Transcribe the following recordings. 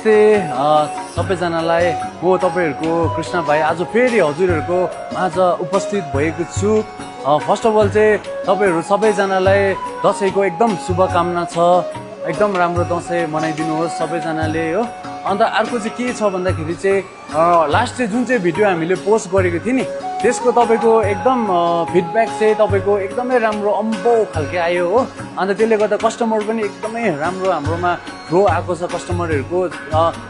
नमस्ते सबैजनालाई म तपाईहरुको कृष्ण भाइ आज फेरि हजुरहरुको माझ उपस्थित भएको छु। फर्स्ट अफ अल चाहिँ तपाईहरु सबैजनालाई दशैंको एकदम शुभकामना छ। एकदम राम्रो दशैं मनाइदिनुहोस् सबैजनाले हो। अन्त अर्को चाहिँ के छ भन्दाखेरि चाहिँ लास्ट जुन चाहिँ भिडियो हामीले पोस्ट गरेको थियौं नि त्यसको तपाईको एकदम फिडब्याक चाहिँ तपाईको एकदमै राम्रो अम्बो खालके आयो हो। अन्त त्यसले गर्दा कस्टमर पनि एकदमै राम्रो हाम्रोमा फ्लो आएको छ। कस्टमरहरुको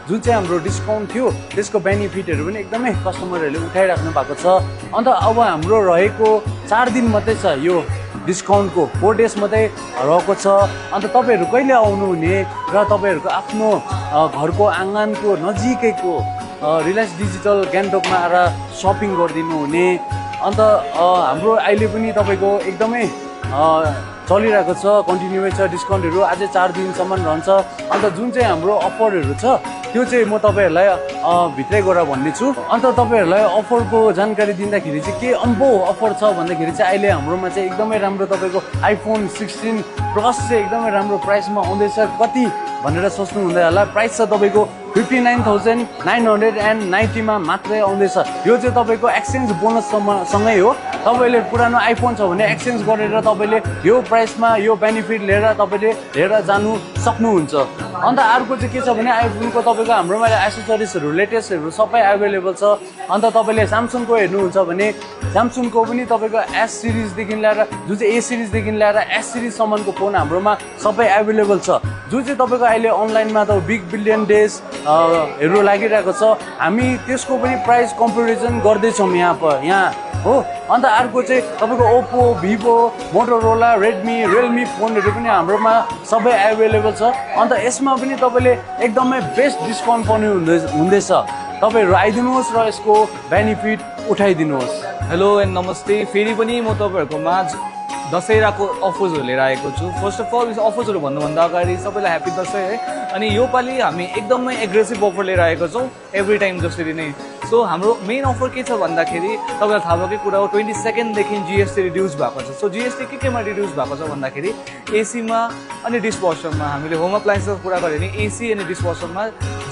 जुन चाहिँ हाम्रो डिस्काउन्ट थियो त्यसको बेनिफिटहरु पनि एकदमै कस्टमरहरुले उठाइराख्नु भएको छ। अन्त अब हाम्रो रहेको 4 दिन मात्रै छ यो डिस्काउन्टको 4 डेज मात्रै रहेको छ। अन्त तपाईहरु कहिले आउनु हुने र तपाईहरुको आफ्नो घरको आँगनको नजिकैको रिलायन्स डिजिटल गान्तोकमा आएर शपिङ गरिदिनु हुने। अन्त हाम्रो अहिले पनि तपाईको एकदमै चलिरहेको छ, कन्टिन्युए छ डिस्काउन्टहरु अझै 4 दिनसम्म रहन्छ। अन्त जुन चाहिँ हाम्रो अफरहरु छ त्यो चाहिँ म तपाईहरुलाई भित्रै गएर भन्ने छु। अन्त तपाईहरुलाई अफरको जानकारी दिँदाखेरि चाहिँ के अम्बो अफर छ भन्दाखेरि चाहिँ अहिले हाम्रोमा चाहिँ एकदमै राम्रो तपाईको आइफोन 16 प्लस चाहिँ एकदमै राम्रो प्राइसमा आउँदैछ। कति भनेर सोच्नु हुँदै होला, प्राइस छ तपाईको 59,990 मा मात्रै आउँदैछ। यो चाहिँ तपाईको एक्सचेन्ज बोनस सँगै हो। तपाईले पुरानो आइफोन छ भने एक्सचेन्ज गरेर तपाईले यो प्राइसमा यो बेनिफिट लिएर तपाईले लिएर जानु सक्नुहुन्छ। अन्त अर्को चाहिँ के छ भने आइफोनको तपाईको हाम्रोमा एक्सेसरिजहरु लेटेस्टहरु सबै अवेलेबल छ। अन्त तपाईले स्यामसङको हेर्नुहुन्छ भने स्यामसङको पनि तपाईको एस सिरिज देखि लिएर जुन चाहिँ ए सिरिज देखि लिएर एस सिरिज सम्मको फोन हाम्रोमा सबै अवेलेबल छ। जुन चाहिँ तपाईको अहिले अनलाइनमा त बिग बिलियन डेज हेरु लागिरहेको छ। हामी त्यसको पनि प्राइस कम्पेरिजन गर्दै छौं यहाँ हो। अन्त अर्को चाहिँ तपाईको Oppo, Vivo, Motorola, Redmi, Realme फोनहरु पनि हाम्रोमा सबै अवेलेबल छ। अन्त यसमा पनि तपाईले एकदमै बेस्ट डिस्काउन्ट पाउनु हुँदैछ। तपाईहरु आइदिनुहोस् र यसको बेनिफिट उठाइदिनुहोस्। हेलो एन्ड नमस्ते, फेरि पनि म तपाईहरुको माझ दशहराको अफर्सहरु लिएर आएको छु। फर्स्ट अफ अल अफर्सहरु भन्नुभन्दा अगाडि सबैलाई ह्यापी दशैं है। अनि यो पालि हामी एकदमै एग्रेसिभ अफर लिएर आएको छौं एभ्री टाइम जसरी नै। सो हाम्रो मेन अफर के छ भन्दाखेरि तपाईलाई थाहा भएकै कुरा हो 22 देखि जीएसटी रिड्युस भएको छ। सो जीएसटी केमा रिड्युस भएको छ भन्दाखेरि एसीमा अनि डिसवासरमा। हामीले होम अप्लायन्सेसको कुरा गरे नि एसी अनि डिसवासरमा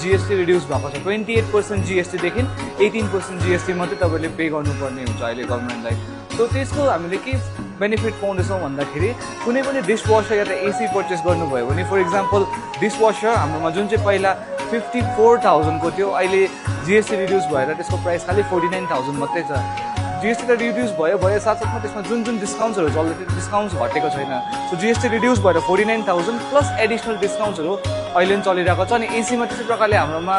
जीएसटी रिड्युस भएको छ। 28% जीएसटी देखि 18% जीएसटी मात्रै तपाईले पे गर्नुपर्ने हुन्छ अहिले गभर्नमेन्टलाई। सो त्यसको हामीले के बेनिफिट पाउँदैछौँ भन्दाखेरि कुनै पनि डिसवासर या त एसी पर्चेस गर्नुभयो भने फर इक्जाम्पल डिसवासर हाम्रोमा जुन चाहिँ पहिला 54,000 को थियो अहिले जीएसटी रिड्युस भएर त्यसको प्राइस खालि 49,000 मात्रै छ। जीएसटी त रिड्युस भयो साथसाथमा त्यसमा जुन डिस्काउन्ट्सहरु चल्दै थियो डिस्काउन्ट्स घटेको छैन। सो जीएसटी रिड्युस भएर 49,000 प्लस एडिसनल डिस्काउन्ट्सहरु अहिले पनि चलिरहेको छ। अनि एसीमा त्यसै प्रकारले हाम्रोमा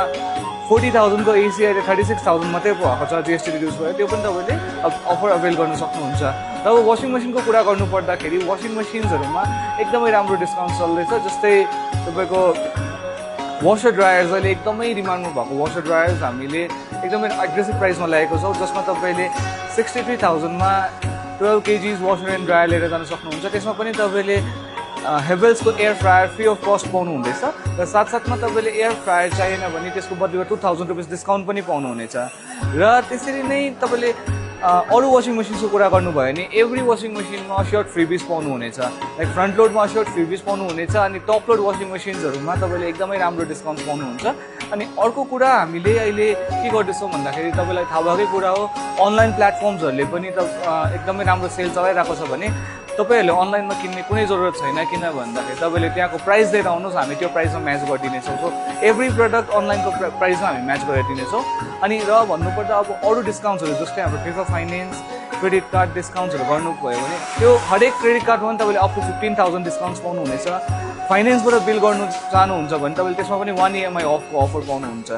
40,000 को एसी अहिले 36,000 मात्रै भएको छ जीएसटी रिड्युस भयो। त्यो पनि तपाईले अफर अवेल गर्न सक्नुहुन्छ। र वाशिङ मसिनको कुरा गर्नु पर्दाखेरि वाशिङ मसिन्सहरुमा एकदमै राम्रो डिस्काउन्ट चल्दैछ। जस्तै तपाईको वासर ड्रायर्स अहिले एकदमै डिमान्डमा भएको वासर ड्रायर्स हामीले एकदमै एग्रेसिभ प्राइसमा ल्याएको छौं, जसमा तपाईले 63,000 मा 12 kg वासर एन्ड ड्रायर लिएर जान सक्नुहुन्छ। त्यसमा पनि तपाईले हेभल्सको air fryer free of cost पाउनु हुँदैछ। र साथसाथमा तपाईले एयर फ्रायर चाहिएन भने त्यसको बदलीमा 2000 रुपैयाँ डिस्काउन्ट पनि पाउनु हुनेछ। र त्यसरी नै तपाईले अरु वाशिङ मसिनको कुरा गर्नुभयो भने एभ्री वाशिङ मसिनमा अस्योर्ड फ्रीबिज पाउनु हुनेछ। लाइक फ्रन्ट लोडमा अस्योर्ड फ्रीबिज पाउनु हुनेछ। अनि टप लोड वाशिङ मसिन्सहरुमा तपाईले एकदमै राम्रो डिस्काउन्ट पाउनुहुन्छ। अनि अर्को कुरा हामीले अहिले के गर्दैछौँ भन्दाखेरि तपाईलाई थाहा भएकै कुरा हो अनलाइन प्लेटफर्म्सहरुले पनि एकदमै राम्रो सेल चलाइरहेको छ भने तपाईहरुले अनलाइनमा किन्ने कुनै जरुरत छैन। किन भन्दाखेरि तपाईले त्यहाँको प्राइस लिएर आउनुहोस्, हामी त्यो प्राइसमा म्याच गरिदिनेछौँ। सो एभ्री प्रोडक्ट अनलाइनको प्राइसमा हामी म्याच गरिदिनेछौँ। अनि र भन्नुपर्दा अब अरु डिस्काउन्ट्सहरु जस्तै हाम्रो पेपर फाइनेन्स क्रेडिट कार्ड डिस्काउन्ट्सहरु गर्नुभयो भने त्यो हरेक क्रेडिट कार्डमा पनि तपाईले अप टु 15,000 डिस्काउन्ट्स पाउनु हुनेछ। फाइनेन्सबाट बिल गर्नु चाहनुहुन्छ भने तपाईले त्यसमा पनि 1 EMI अफको अफर पाउनुहुन्छ।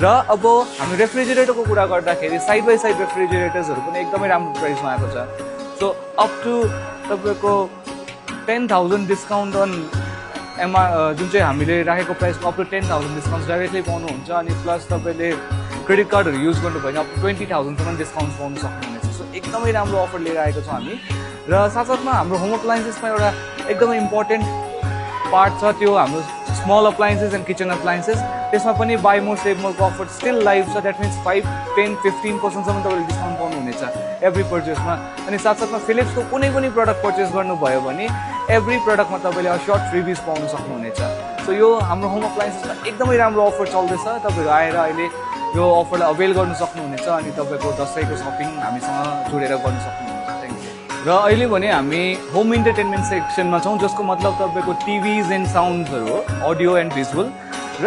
र अब हामी रेफ्रिजरेटरको कुरा गर्दाखेरि साइड बाइ साइड रेफ्रिजरेटर्सहरु पनि एकदमै राम्रो प्राइसमा आएको छ। सो अप टु तपाईको 10,000 डिस्काउन्ट अन जुन चाहिँ हामीले राखेको प्राइसमा अप टु 10,000 डिस्काउन्ट डाइरेक्टली पाउनुहुन्छ। अनि प्लस तपाईले क्रेडिट कार्डहरु युज गर्नुभयो भने अप टु 20,000 सम्म डिस्काउन्ट पाउन सक्नुहुनेछ। सो एकदमै राम्रो अफर लिएर आएको छौँ हामी। र साथसाथमा हाम्रो होम अप्लायन्सेसमा एउटा एकदमै इम्पोर्टेन्ट पार्ट छ, त्यो हाम्रो small appliances and kitchen appliances. त्यसमा पनि बाई मोर सेभ मोरको अफर स्टिल लाइभ छ। द्याट मिन्स 5, 10, 15% सम्म तपाईले डिस्काउन्ट पाउनु हुनेछ एभ्री पर्चेसमा। अनि साथसाथमा फिलिप्सको कुनै पनि प्रडक्ट पर्चेस गर्नुभयो भने एभ्री प्रडक्टमा तपाईले अस्योर्ड फ्रीबिज पाउन सक्नुहुनेछ। सो यो हाम्रो होम अप्लायन्सेसमा एकदमै राम्रो अफर चल्दैछ। तपाईँहरू आएर अहिले यो अफरलाई अवेल गर्न सक्नुहुनेछ अनि तपाईँको दसैँको सपिङ हामीसँग जोडेर गर्न सक्नुहुन्छ। Thank you. र अहिले भने हामी होम इन्टरटेनमेन्ट सेक्सनमा छौँ, जसको मतलब तपाईँको टिभिज एन्ड साउन्ड्सहरू हो, अडियो एन्ड भिजुअल। र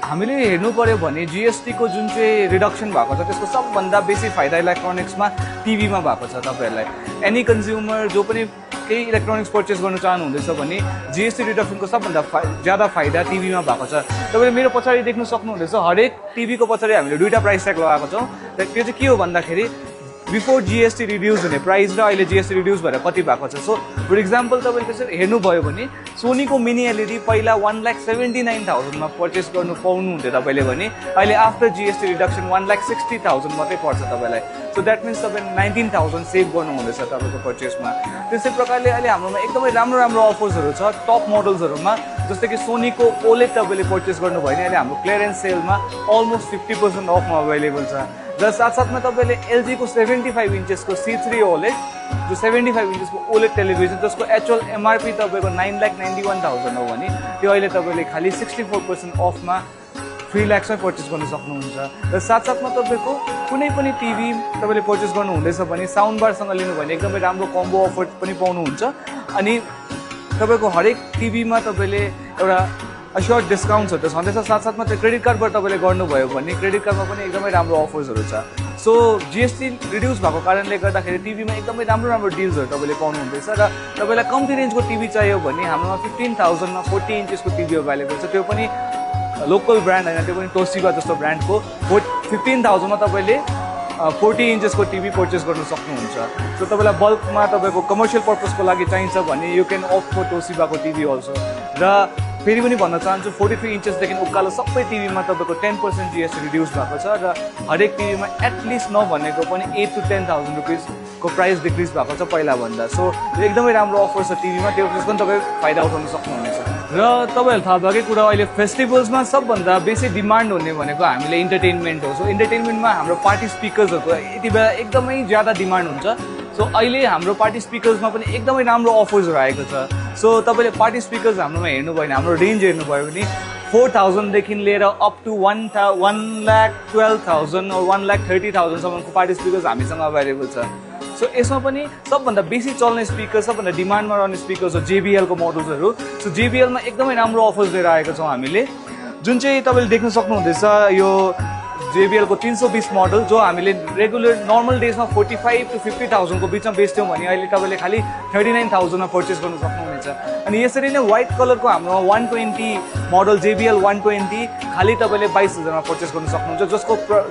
हामीले हेर्नु पऱ्यो भने जिएसटीको जुन चाहिँ रिडक्सन भएको छ त्यसको सबभन्दा बेसी फाइदा इलेक्ट्रोनिक्समा टिभीमा भएको छ। तपाईँहरूलाई एनी कन्ज्युमर जो पनि केही इलेक्ट्रोनिक्स पर्चेस गर्न चाहनुहुँदैछ भने जिएसटी रिडक्सनको सबभन्दा ज्यादा फाइदा टिभीमा भएको छ। तपाईँले मेरो पछाडि देख्न सक्नुहुँदैछ, हरेक टिभीको पछाडि हामीले 2टा प्राइस ट्याग लगाएको छौँ। र त्यो चाहिँ के हो भन्दाखेरि बिफोर जिएसटी रिड्युस हुने प्राइस र अहिले जिएसटी रिड्युस भएर कति भएको छ। सो फर इक्जाम्पल तपाईँले त्यसरी हेर्नुभयो भने सोनीको मिनी एलइडी पहिला 1,79,000मा पर्चेस गर्नु पाउनुहुन्थ्यो तपाईँले भने अहिले आफ्टर जिएसटी रिडक्सन 1,60,000 मात्रै पर्छ तपाईँलाई। सो द्याट मिन्स तपाईँ 19,000 सेभ गर्नुहुँदैछ तपाईँको पर्चेसमा। त्यसै प्रकारले अहिले हाम्रोमा एकदमै राम्रो राम्रो अफर्सहरू छ टप मोडल्सहरूमा, जस्तै कि सोनीको ओलेड तपाईँले पर्चेस गर्नुभयो भने अहिले हाम्रो क्लियरेन्स सेलमा अलमोस्ट 50% अफमा अभाइलेबल छ। र साथसाथमा तपाईँले एलजीको 75 इन्चेसको C3 ओलेड जो 75 इन्चेसको ओलेड टेलिभिजन जसको एक्चुअल एमआरपी तपाईँको 9,91,000 हो भने त्यो अहिले तपाईँले खालि 64% अफमा 3 लाखमै पर्चेस गर्न सक्नुहुन्छ। र साथसाथमा तपाईँको कुनै पनि टिभी तपाईँले पर्चेस गर्नुहुँदैछ भने साउन्ड बारसँग लिनु भने एकदमै राम्रो कम्बो अफर पनि पाउनुहुन्छ। अनि तपाईँको हरेक टिभीमा तपाईँले एउटा अस्योर्ड डिस्काउन्ट्सहरू त छँदैछ, साथसाथमा त्यो क्रेडिट कार्डबाट तपाईँले गर्नुभयो भने क्रेडिट कार्डमा पनि एकदमै राम्रो अफर्सहरू छ। सो जिएसटी रिड्युस भएको कारणले गर्दाखेरि टिभीमा एकदमै राम्रो राम्रो डिल्सहरू तपाईँले पाउनुहुँदैछ। र तपाईँलाई कम्ती रेन्जको टिभी चाहियो भने हाम्रोमा 15,000मा 40 इन्चेसको टिभी अभाइलेबल छ। त्यो पनि लोकल ब्रान्ड होइन, त्यो पनि तोसिबा जस्तो ब्रान्डको 15,000मा तपाईँले 40 इन्चेसको टिभी पर्चेस गर्न सक्नुहुन्छ। सो तपाईँलाई बल्कमा तपाईँको कमर्सियल पर्पजको लागि चाहिन्छ भने यु क्यान अप्ट फर तोसिबाको टिभी अल्सो। र फेरि पनि भन्न चाहन्छु 43 इन्चेसदेखि उकालो सबै टिभीमा तपाईँको 10% जिएसटी रिड्युस भएको छ। र हरेक टिभीमा एटलिस्ट नभनेको पनि 8,000 to 10,000 रुपिसको प्राइस डिक्रिज भएको छ पहिलाभन्दा। सो एकदमै राम्रो अफर छ टिभीमा, त्यो त्यसको पनि तपाईँ फाइदा उठाउन सक्नुहुनेछ। र तपाईँहरू थाहा भएकै कुरा अहिले फेस्टिभल्समा सबभन्दा बेसी डिमान्ड हुने भनेको हामीले इन्टरटेनमेन्ट हो। सो इन्टरटेनमेन्टमा हाम्रो पार्टी स्पिकर्सहरूको यति बेला एकदमै ज्यादा डिमान्ड हुन्छ। सो अहिले हाम्रो पार्टी स्पिकर्समा पनि एकदमै राम्रो अफर्सहरू आएको छ। सो तपाईँले पार्टी स्पिकर्स हाम्रोमा हेर्नुभयो भने हाम्रो रेन्ज हेर्नुभयो भने 4,000देखि लिएर अप टु 1,12,000 और 1,30,000सम्मको पार्टी स्पिकर्स हामीसँग अभाइलेबल छ। सो यसमा पनि सबभन्दा बेसी चल्ने स्पिकर, सबभन्दा डिमान्डमा रहने स्पिकर्स हो JBLको मोडल्सहरू। सो JBLमा एकदमै राम्रो अफर्स लिएर आएको छौँ हामीले, जुन चाहिँ तपाईँले देख्न सक्नुहुँदैछ यो JBLको 320 मोडल जो हामीले रेगुलर नर्मल डेजमा 45,000 to 50,000को बिचमा बेच्थ्यौँ भने अहिले तपाईँले खालि 39,000मा पर्चेस गर्न सक्नुहुनेछ। अनि यसरी नै व्हाइट कलरको हाम्रो 120 मोडल JBL 120 खालि तपाईँले 22,000मा पर्चेस गर्न सक्नुहुन्छ,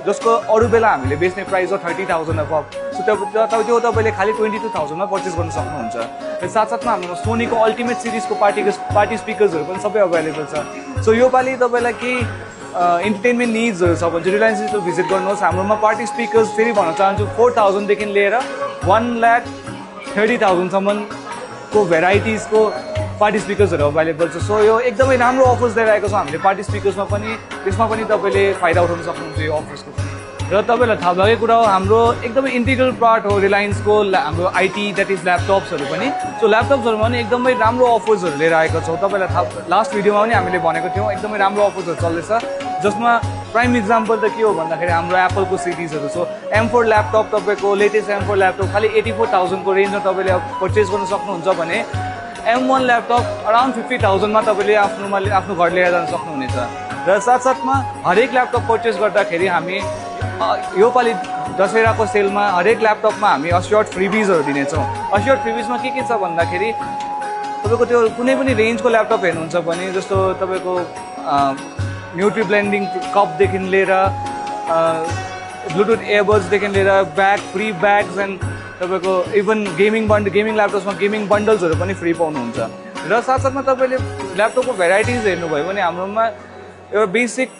जसको अरू बेला हामीले बेच्ने प्राइस हो 30,000 अबभ। सो त्यो तपाईँले खालि 22,000मा पर्चेस गर्न सक्नुहुन्छ। र साथसाथमा हाम्रो सोनीको अल्टिमेट सिरिजको पार्टी स्पिकर्सहरू पनि सबै अभाइलेबल छ। सो योपालि तपाईँलाई केही इन्टरटेनमेन्ट निड्सहरू छ भने रिलायन्स डिजिटल भिजिट गर्नुहोस्। हाम्रोमा पार्टी स्पिकर्स फेरि भन्न चाहन्छु 4,000देखि लिएर 1,30,000सम्मको भेराइटिजको पार्टी स्पिकर्सहरू अभाइलेबल छ। सो यो एकदमै राम्रो अफर्स लिएर आएको छ हामीले पार्टी स्पिकर्समा पनि, त्यसमा पनि तपाईँले फाइदा उठाउन सक्नुहुन्छ यो अफर्सको पनि। र तपाईँलाई थाहा भएकै कुरा हो हाम्रो एकदमै इन्टिग्रल पार्ट हो रिलायन्सको हाम्रो आइटी द्याट इज ल्यापटप्सहरू पनि। सो ल्यापटप्सहरूमा पनि एकदमै राम्रो अफर्सहरू लिएर आएको छौँ। तपाईँलाई थाहा लास्ट भिडियोमा पनि हामीले भनेको थियौँ एकदमै राम्रो अफर्सहरू चल्दैछ, जसमा प्राइम इक्जाम्पल त के हो भन्दाखेरि हाम्रो एप्पलको सिरिजहरू। सो M4 ल्यापटप तपाईँको लेटेस्ट M4 ल्यापटप खालि 84,000को रेन्जमा तपाईँले पर्चेस गर्न सक्नुहुन्छ भने M1 ल्यापटप अराउन्ड 50,000मा तपाईँले आफ्नो घर लिएर जान सक्नुहुनेछ। र साथसाथमा हरेक ल्यापटप पर्चेस गर्दाखेरि हामी योपालि दशहराको सेलमा हरेक ल्यापटपमा हामी अस्योर्ड फ्रिबिजहरू दिनेछौँ। अस्योर्ड फ्रिबिजमा के छ भन्दाखेरि तपाईँको त्यो कुनै पनि रेन्जको ल्यापटप हेर्नुहुन्छ भने जस्तो तपाईँको न्युट्री ब्लेन्डिङ कपदेखि लिएर ब्लुटुथ इयरबड्सदेखि लिएर फ्री ब्याग्स एन्ड तपाईँको इभन गेमिङ ल्यापटप्समा गेमिङ बन्डल्सहरू पनि फ्री पाउनुहुन्छ। र साथसाथमा तपाईँले ल्यापटपको भेराइटिज हेर्नुभयो भने हाम्रोमा एउटा बेसिक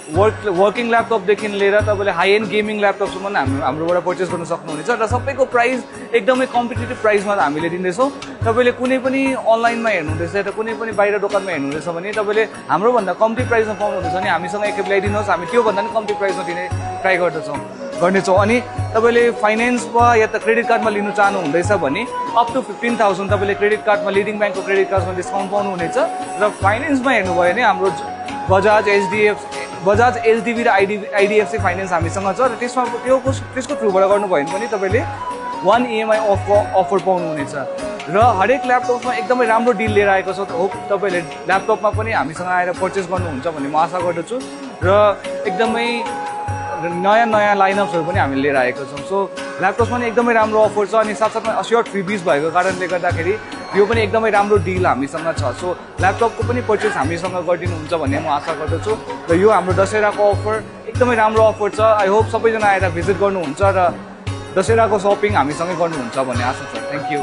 वर्किङ ल्यापटपदेखि लिएर तपाईँले हाई एन्ड गेमिङ ल्यापटपसम्म हाम्रोबाट पर्चेस गर्न सक्नुहुनेछ। र सबैको प्राइस एकदमै कम्पिटेटिभ प्राइसमा हामीले दिँदैछौँ। तपाईँले कुनै पनि अनलाइनमा हेर्नुहुँदैछ या कुनै पनि बाहिर दोकानमा हेर्नुहुँदैछ भने तपाईँले हाम्रोभन्दा कम्ती प्राइसमा पाउनुहुँदैछ भने हामीसँग एकखेप ल्याइदिनुहोस्, हामी त्योभन्दा पनि कम्ती प्राइसमा दिने ट्राई गर्दछौँ। र गर्नेछौँ। अनि तपाईँले फाइनेन्समा या त क्रेडिट कार्डमा लिनु चाहनुहुँदैछ भने अप टु 15,000 तपाईँले क्रेडिट कार्डमा लिडिङ ब्याङ्कको क्रेडिट कार्डमा डिस्काउन्ट पाउनुहुनेछ। र फाइनेन्समा हेर्नुभयो भने हाम्रो बजाज एचडिबी र आइडिएफसी फाइनेन्स हामीसँग छ र त्यसको थ्रुबाट गर्नुभयो भने पनि तपाईँले 1 EMI अफर पाउनुहुनेछ। र हरेक ल्यापटपमा एकदमै राम्रो डिल लिएर आएको छ। होप तपाईँहरूले ल्यापटपमा पनि हामीसँग आएर पर्चेस गर्नुहुन्छ भन्ने म आशा गर्दछु। र एकदमै नयाँ नयाँ लाइनअप्सहरू पनि हामीले लिएर आएको छौँ। सो ल्यापटपमा पनि एकदमै राम्रो अफर छ अनि साथसाथमा अस्योर्ड फ्रिबिज भएको कारणले गर्दाखेरि यो पनि एकदमै राम्रो डिल हामीसँग छ। सो ल्यापटपको पनि पर्चेस हामीसँग गरिदिनुहुन्छ भन्ने म आशा गर्दछु। र यो हाम्रो दशहराको अफर एकदमै राम्रो अफर छ। आई होप सबैजना आएर भिजिट गर्नुहुन्छ र दशहराको सपिङ हामीसँगै गर्नुहुन्छ भन्ने आशा छ। Thank you.